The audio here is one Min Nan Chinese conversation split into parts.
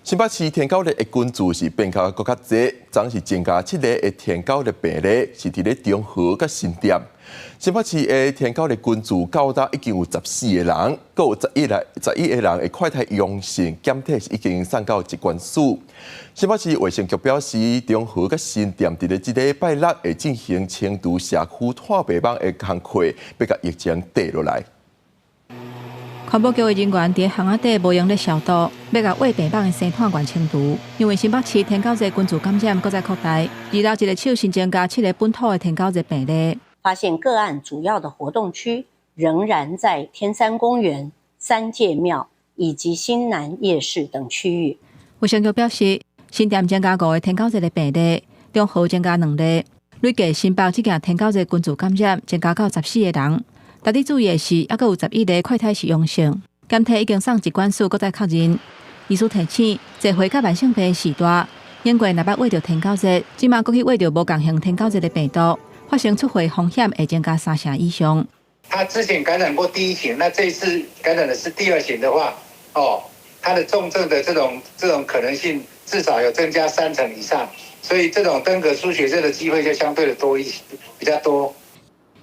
新北市天狗熱的根數是變較閣較濟，昨是增加七個的天狗熱病例，是佇咧中和佮新店。新北市的天狗熱根數到今已經有14個人，閣有11個人的快篩陽性檢體是已經送到疾管署。新北市衛生局表示，中和佮新店佇咧這禮拜六會進行清除社區炭白蠓的工課，欲共疫情綴落來。環保局的人員佇巷仔底無閒咧消毒，欲共餵病蠓的生炭源清除。因為新北市天狗熱群聚感染閣再擴大，二六一个手新增加七个本土的天狗熱病例。發現個案主要的活動區仍然在天山公園、三界廟以及新南夜市等區域。衛生局表示，新店增加五个天狗熱的病例，中和增加兩例，累計新北這件天狗熱群聚感染增加到14個人。值得注意的是，猶閣有11個快篩是陽性，檢體已經送疾管署，閣再確認。醫師提醒，濟歲佮慢性病的時代，英國若捌穢著天狗熱，這馬閣去穢著無仝型天狗熱的病毒，發生出血風險會增加三成以上。他之前感染過第一型，那這次感染的是第二型的話，哦，他的重症的這種可能性至少有增加三成以上，所以這種登革出血熱的機會就相對的多一些，比較多。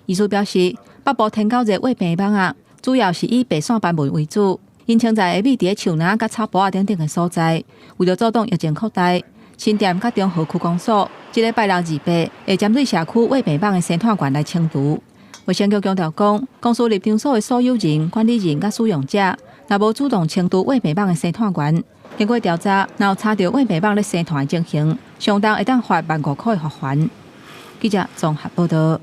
醫師表示，北部天狗熱穢病蠓仔，主要是以白線斑紋為主，𪜶潛在會覕佇咧樹林佮草埔仔等等的所在。為著阻擋疫情擴大，新店佮中和區公所，這禮拜六二八會針對社區穢病蠓的生炭源來清除。衛生局強調講，公司入場所的所有人、管理人佮使用者，若無主動清除穢病蠓的生炭源，經過調查，若有查著穢病蠓咧生炭的情形，相當會當罰15,000塊的罰鍰。記者綜合報道。